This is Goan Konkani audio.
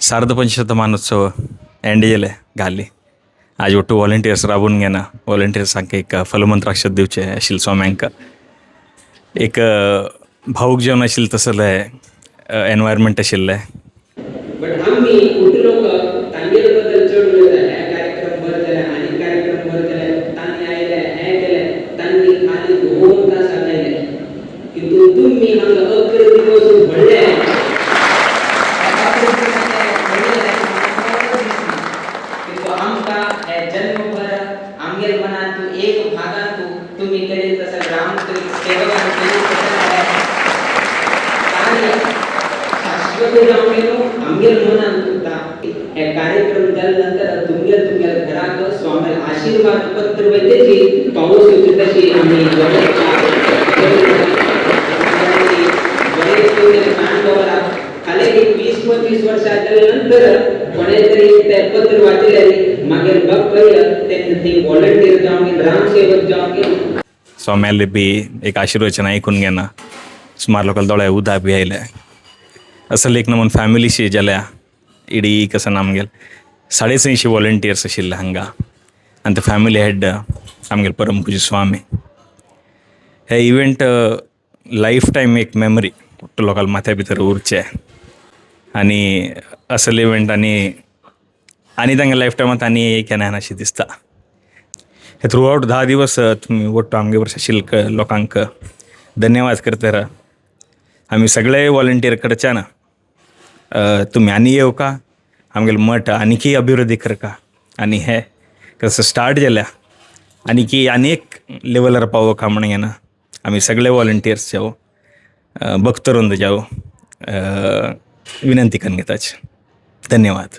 सार्धपंचशतमानोत्सव एंड जाले घाली. आज ಒಟ್ಟು व्हॉलंटियर्स राबून घेना. व्हॉलंटियर्सांक एक फलमंत्राक्षत दिवचे आशिल्ले स्वाम्यांक. एक भावूक जेवन आशिल्लें तसलें एनवायरमेंट आशिल्लें. बट आम्ही कुठे लोक तांगेले बद्दल चड उलयता. हे कार्यक्रम बरें जाले आनी कार्यक्रम बरें जाले, तांणी आयले, हे केले. तांणी खाली 2 तास आयले, किंतु तुम्ही हांगा 11 दिवस व्हडले. 11 दिसाचे व्हडले दिसना, किंतु आमकां हे जन्मभर आमगेल मनांतु एक भागांतु तुम्ही केले तसं ग्राम सेवकान केले तसं हे कार्य शाश्वत जावन गेलो आमगेल मनांत उरता. हे कार्यक्रम जाल्या नंतर तुमगेल तुमगेल घराक स्वामी आशीर्वाद पत्र वयतेची पावस येवची तशी आमी व्यवस्था. बरेच कान खाली एक 20-25 वर्सां जाल्या नंतर कोणे तरी ते पत्र वाचले, मागीर बापय तेन्ना थंय व्हॉलंटियर जावन गेले, ग्रामसेवक जावन गेले. स्वाम्याले बी एक आशीर्वचन ऐकून घेना सुमार लोकांक दोळे उदक बी आयले. असं एक नमून फॅमिलीशी जाल्या इडी कसं आमगेल 350 व्हॉलंटियर्स आशिल्ले हांगा आनी ते फॅमिली हेड आमगेले परमपूज्य स्वामी. हे इव्हेंट लायफ टायम एक मेमरी लोकांल्या माथ्या भितर उरचें आनी असले इव्हेंट आनी आनी तांगे लायफ टायमांत आनी केन्ना येना अशें दिसता. हे थ्रू आवट 10 दिवस तुमी ಒಟ್ಟು आमगे बरोबर आशिल्ले लोकांक धन्यवाद करता. आमी सगळे वॉलंटियर कडच्यान तुमी आनी येवका, आमगेलो मठ आनीकय अभिवृद्धी करका आनी हे कसं स्टार्ट जाल्या आनीकी आनी एक लेवलार पावोवका म्हण येना आमी सगळे वॉलंटियर्स जावं, भक्तवृंद जावं, विनंती करून घेताच. धन्यवाद.